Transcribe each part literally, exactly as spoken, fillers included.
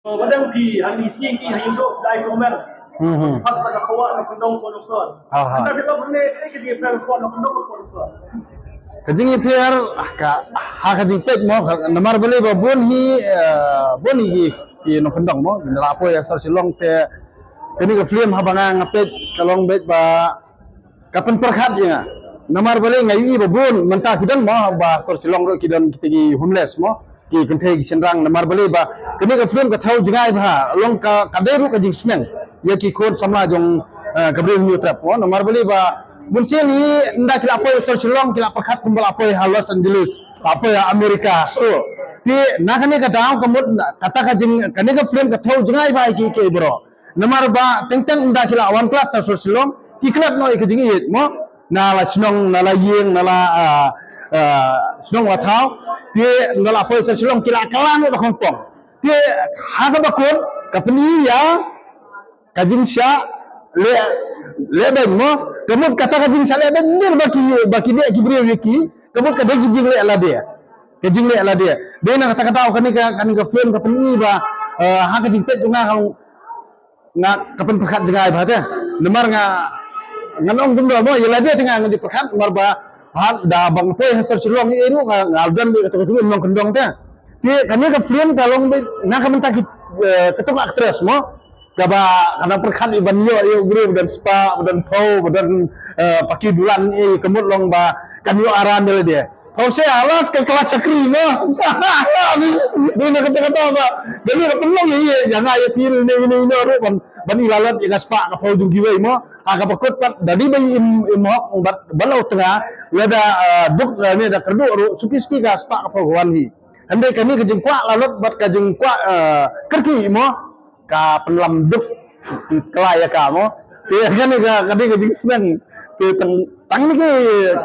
Ba dang phi ha ni sngi ki ha Indo dai ko mer. Hmm. Pat ka khawar na kondong ko nokson. Ha, ha. Ka dei ba ne ka dei pher ko nokson ko nokson. Ka jingïapher ka ha ka jingpeit mo, namar balei ba bun hi, eh, bun hi ki nongkyndong mo, la poi ha sor Shillong te kane ka film haba nga nga peit ka long beit ba ka pynpyrkhat ïa nga. Namar balei nga ïohi ba bun mynta ki don mo ba sor Shillong ruh ki don kita ki homeless mo, ki kynthei ki shynrang, namar balei ba kane ka film ka thew jngai bha, long ka, ka dei ruh ka jingsneng ïa ki khun samla jong, eh, ka Bri u Hynñiewtrep mo, namar balei ba bun sien hi ynda ki la poi sor Shillong ki la pyrkhat kumba la poi ha Los Angeles, la poi ha America, so. Te na kane ka daw ka mut kata ka jing, kane ka film ka thew jngai bha ïa ki, ki bro. Namar ba teng teng ynda ki la wan klas ha sor Shillong ki klet noh ïa ka jingïeit mo. Na la shnong, na la ïing, na la, ah, ah, shnong la thaw. Te ynda la poi sor Shillong ki la kylla noh da khongpong. Te ha kaba kut ka pyni ïa ka jingshah leh, leh beiñ mo. Ka mut kata ka jingshah leh beiñ ne ba ki, ba ki dei ki briew ïa ki. Ka mut ka dei ki jingleh lade. Ka jingleh lade. Dei na kata ka daw kane ka, kane ka film ka pyni ba, eh, ha ka jingpeit jong nga ka nga ka pynpyrkhat jngai bha te. Namar nga, ngan ong kumno mo, ïa lade te nga ngan pyrkhat namar ba ha da ba nga poi ha sor Shillong ïa ruh nga, nga don beit kata ka jingim nongkyndong te. Te kane ka film ka long beit na ka bynta ki, eh, katu ka actress mo. Kaba ka dang pyrkhat ïa ban ïoh ïa u briew ba don spah, ba don phew, ba don, eh, paki dulan ïa ka mut long ba kan ïoh aram ïa lade. Hau se alas ka klas shakri mo. Ni, ni na kata kata ba. Dei ni ka pynlong ïa, ïa, ïa nga ïa phi ni, ni, ni, ni ruh ban, ban i lalat ïa ka spah ka phew jong kiwei mo. Ha kaba kut pat da dei ba im, im hok bad ba la u tnga. Lada, eh, duk, eh, ni da kyrduh ruh suki suki ka spah ka phew ka wan hi. Hynrei kane ka jingkwah lalat bad ka jingkwah, eh, kyrkieh mo. Ka pynlam duk kylla ïa ka mo. Te kane ka, kane ka jingsneng. Te tang, tang ni ki,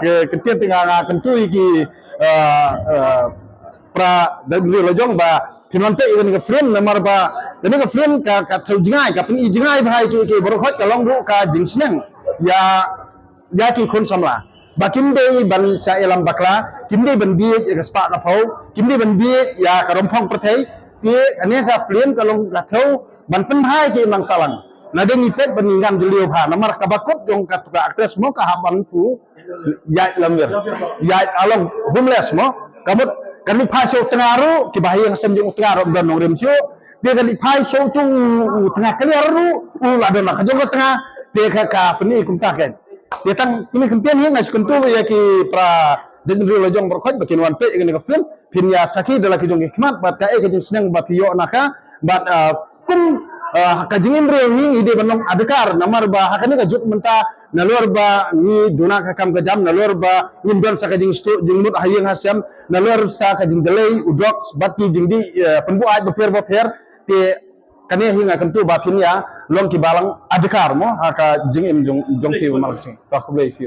ki, ki ktien te nga, nga kyntu ïa ki, eh, eh, para jaitbynriew la jong ba phin wan peit ïa kane ka film namar ba kane ka film ka, ka thew jngai, ka pyni jngai bha ïa ki, ki baroh khoit, ka long ruh ka jingsneng ïa ïa ki khun samla ba kim dei ban shah ïalam bakla, kim dei ban bieit ïa ka spah ka phew, kim dei ban bieit ïa ka romphong pyrthei. Te kane ka film ka long ka thew ban pynbha ïa ki imlang sahlang. Lada ngi peit ba ngi ngam jylliew bha namar kaba kut jong katu ka actress mo ka hap ban shu ïaid lamwir, ïaid, ah, long homeless mo. Ka mut kan leit phai sha u tnga ruh, kiba ha ïing ha sem jong u tnga ruh ym don nongrim shuh. Te kan leit phai sha utu u, u tnga kynriah ruh u la don la ka jong ka tnga. Te ka, ka pyni kumta kein. Te tang kine ki ktien hi nga shu kyntu ïa ki para jaitbynriew la jong baroh khoit ba kin wan peit ïa kane ka film, phin ïa sakhi da la ki jong ki khmat bad kaei ka jingsneng ba phi ïoh na ka bad, ah, kum, ah, ka jingim briew ngi, ngi dei ban long adkar namar ba ha kane ka juk mynta nalor ba ngi duna ka kam ka jam, nalor ba ngim don sa ka jingstad jingmut ha ïing ha sem, nalor sa ka jingjlei u drugs bad ki jingdih, eh, pynbuaid bapher bapher. Te kane hi nga kyntu ba phin ïa long ki balang adkar mo ha ka jingim jong, jong phi ba mar ka sngi. Ka khublei phi.